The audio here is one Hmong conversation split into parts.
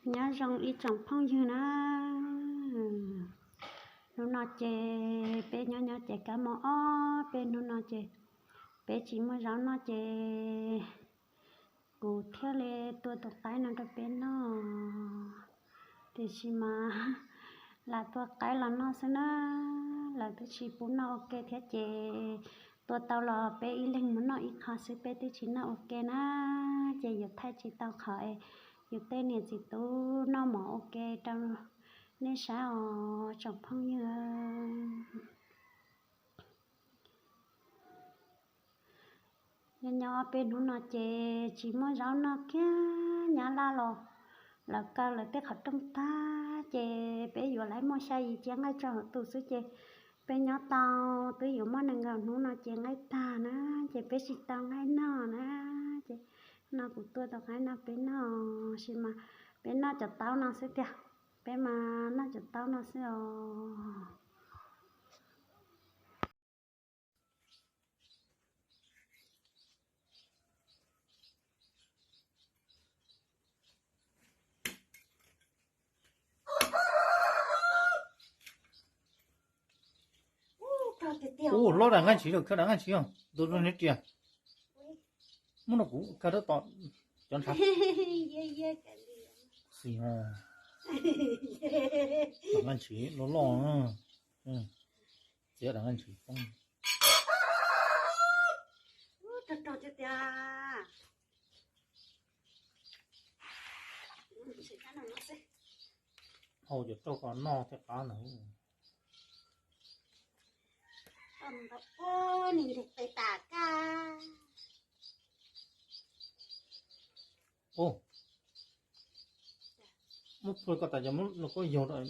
Nyob zoo ib tsoom phooj ywg na, hnub no ces peb nyob nyob ces kab mob ob peb hnub no ces peb tsis muaj zaub noj ces kuv thiaj li tua tus qaib no rau peb noj. Tiam sis mas lam tua qaib los noj xwb na, lawv twb tsis pub noj ua ke thiab ces tua tau los peb ib leeg mus noj ib qho xwb, peb twb tsis noj ua ke na, ces yuav thaij tsis tau qhov es yus tej niam txiv tub noj mov ua ke rau nej saib os tsoom phooj ywg. Nyob nyob peb hnub no ces tsis muaj zaub noj kiag, nyab laj los lawv kaw lawv tej qhov rooj tag ces peb yuav lawv muaj xya yim ciab nqaij tso hauv tus xwb ces peb nyob tau twb yuav muaj nees nkaum hnub no ces nqaij tag na, ces peb tsis tau nqaij noj na, ces no kuv tua tus qaib no peb noj, sis mas peb noj cov taub no xwb tiag, peb mas noj cov taub no xwb os. Ub, lob dam nqaij ntshis, khaws dam nqaij ntshis os, tus niag riam. Muab no kuv khaws rau tom cov ntshav. Xis, dam nqaij ntshis loj loj, txiav dam nqaij ntshis poob. Hau cov roj ko noj thiaj qab ntag. Ub, muab plhua ko tas cov muab lauj kaub yaug rau.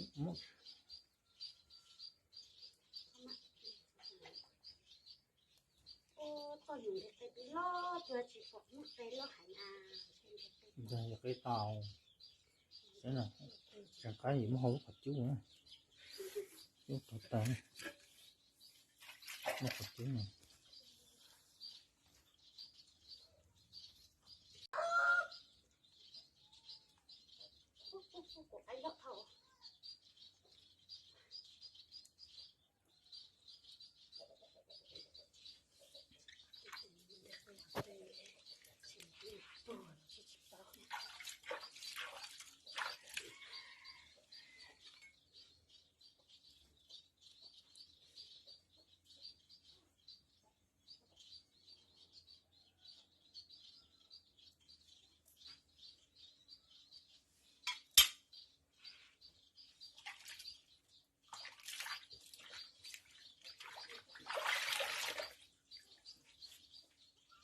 Yog qe tau, tseem qab yim muab hau lub qhov cub, cub qhov tas, muab qhov cub no.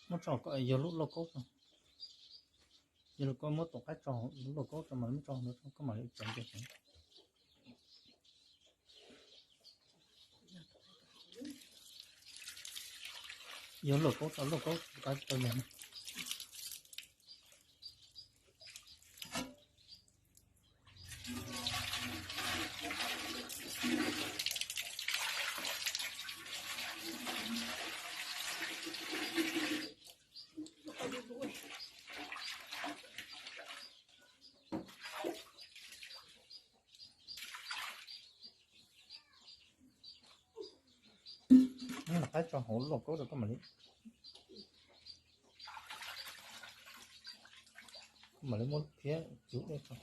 Muab tso, yog lub lauj kaub tso. Yog lauj kaub, muab tus qaib tso, lub lauj kaub tso mas muab tso no, koj mam li tso ntawd. Yog lauj kaub tso, lauj kaub tus qaib tso yog. Qaib tso hauv lauj kaub rau koj mam li, koj mam li muab phiab cub dej tso.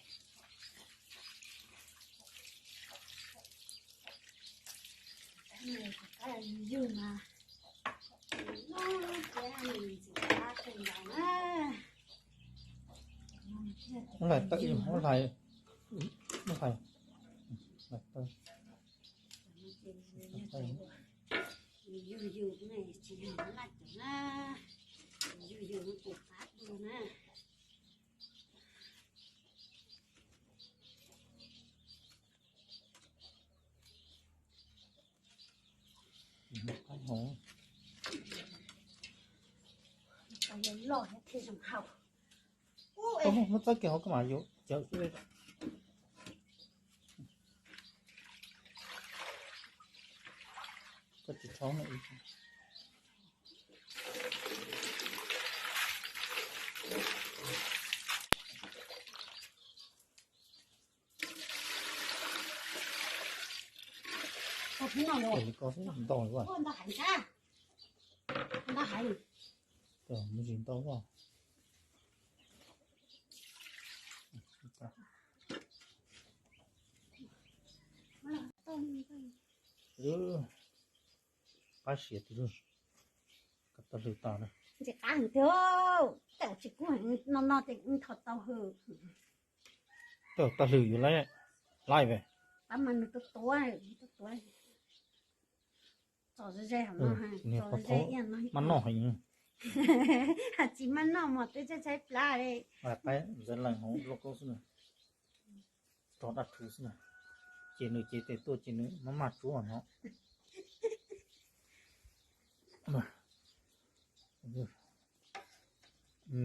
Muab hlais tawm, muab hlais, muab hlais, hlais tawm. Yug yug ne tsis yog laj cov na, yug yug no ces qab dua na. Loj thiaj zoo haus. Muab txob kiag hauv koj mam yuav cawv xwb. Koj tsis txhob no. Li ko xwb ntau li as. Mus tsis ntau as. Qab siav tiag, kom tau hlwv tas na. Ntxim qab heev tiag, tej tsis kub heev no no ces nthos tau hwm. Tau hlwv yuav laij ve. Pab mas nws tuav tuav, tuav tuav. Txom ze ze hauv no, txom ze ze ib yam no. Maj noj heev. Tsis maj noj mas twb tshaib tshaib plab li. Qaib ntxeev lees hauv lauj kaub xwb na. Rog dab rhuv xwb na. Ces nws cev tes tuaj ces nws maj maj tsuab no.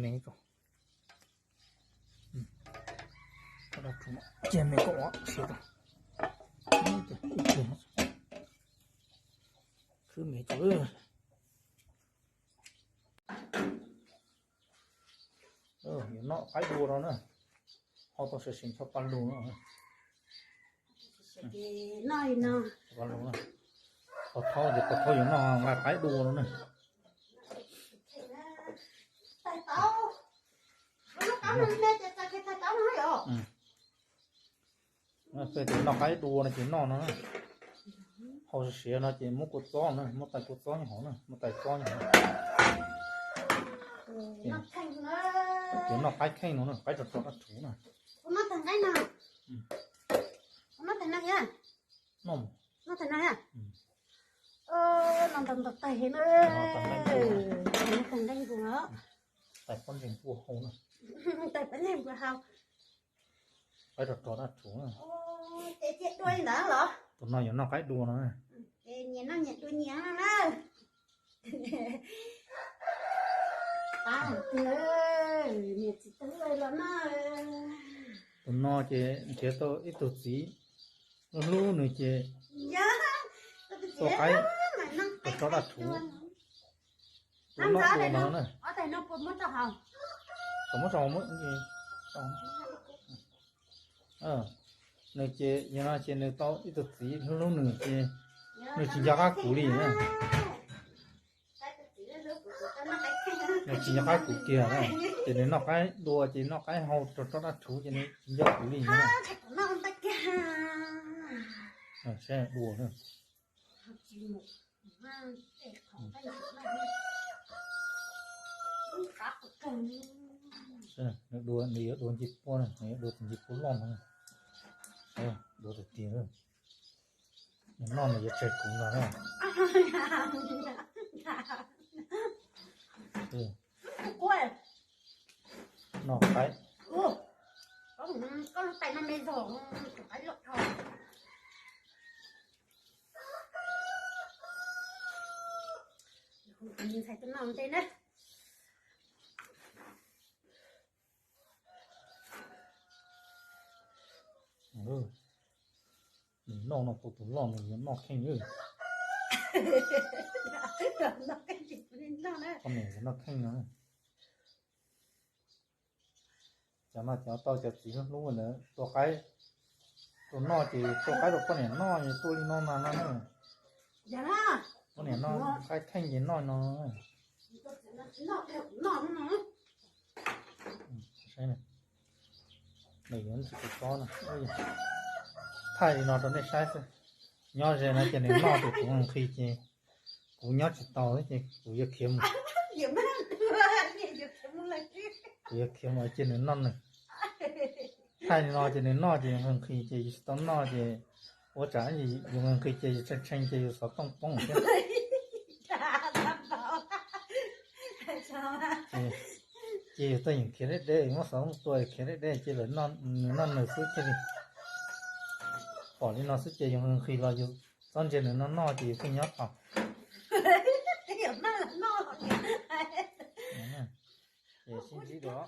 Me ko, rog dab rhuv ces me ko siav tas. Khwb me ko. Yuav noj qaib dua no na. Hau tau siav siav ncho pa lug no. Pov thawj ces pov thawj yuav noj nqa qaib dua no na. Peb ces noj qaib dua no ces noj no. Hau siav siav no ces muab kua txob na, muab tais kua txob nyob hauv na, muab tais txob nyob hauv. Ces noj qaib kheej no na, qaib rog rog dab rhuv na. Noj ntau ntau tais na, noj tais nqaij npua no, tais pob ntseg npua hau na, tais pob ntseg npua hau. Qaib rog rog dab rhuv na. Tus no yuav noj qaib dua no. Tus no ces nrhiav tau ib tug txiv hlub hlub nws ces tua qaib rog rog dab rhuv. Tus no tua no na. Puas muab rau hauv? Nws ces yog no ces nws tau ib tug txiv hlub hlub nws ces nws tsis nco qab kuv li na. Nws tsis nco qab kuv kiag na. Ces nws noj qaib dua ces noj qaib hau rog rog dab rhuv ces nws tsis nco kuv li na. Saib dua na. Nws dua, nws yuav dua ncej puab na, nws yuav dua tus ncej puab loj no. Dua tiag tiag. Nws noj nws yuav tseg kuv no na. Noj qaib. Ntxhais tus no ntej na. Nws noj no tus tus loj nws yuav noj kheej. Poj niam yuav noj kheej no. Cov no cov tau cov txiv hlub hlub ntawd tua qaib, tua noj ces tua qaib rau poj niam noj, tuaj li no mas no na. Poj niam noj qaib kheej ces noj no. Nws yuav ntxim kuv tsob no. Thaij li no rau nej saib xwb. Nyob ze no ces nws noj ces kuv nqhis ces kuv nyob tsis tau ces kuv yuav khiav mus. Kuv yuav khiav mus cia nws noj nws. Thaij li no ces nws noj ces yus nqhis ces yus tsis tau noj ces ua tsam yus nqhis ces yus tshee tshee ces yus xov tooj poob thiab. Ces yus tuaj yeem khiav deb deb, muab xov tooj tua khiav deb deb ces lawv nws noj nws xwb cia li. Pom li no xwb ces yus nqhis los yus txhob ntsia nws noj noj ces yus thiaj nyob tau. Ces sib ntsib dua.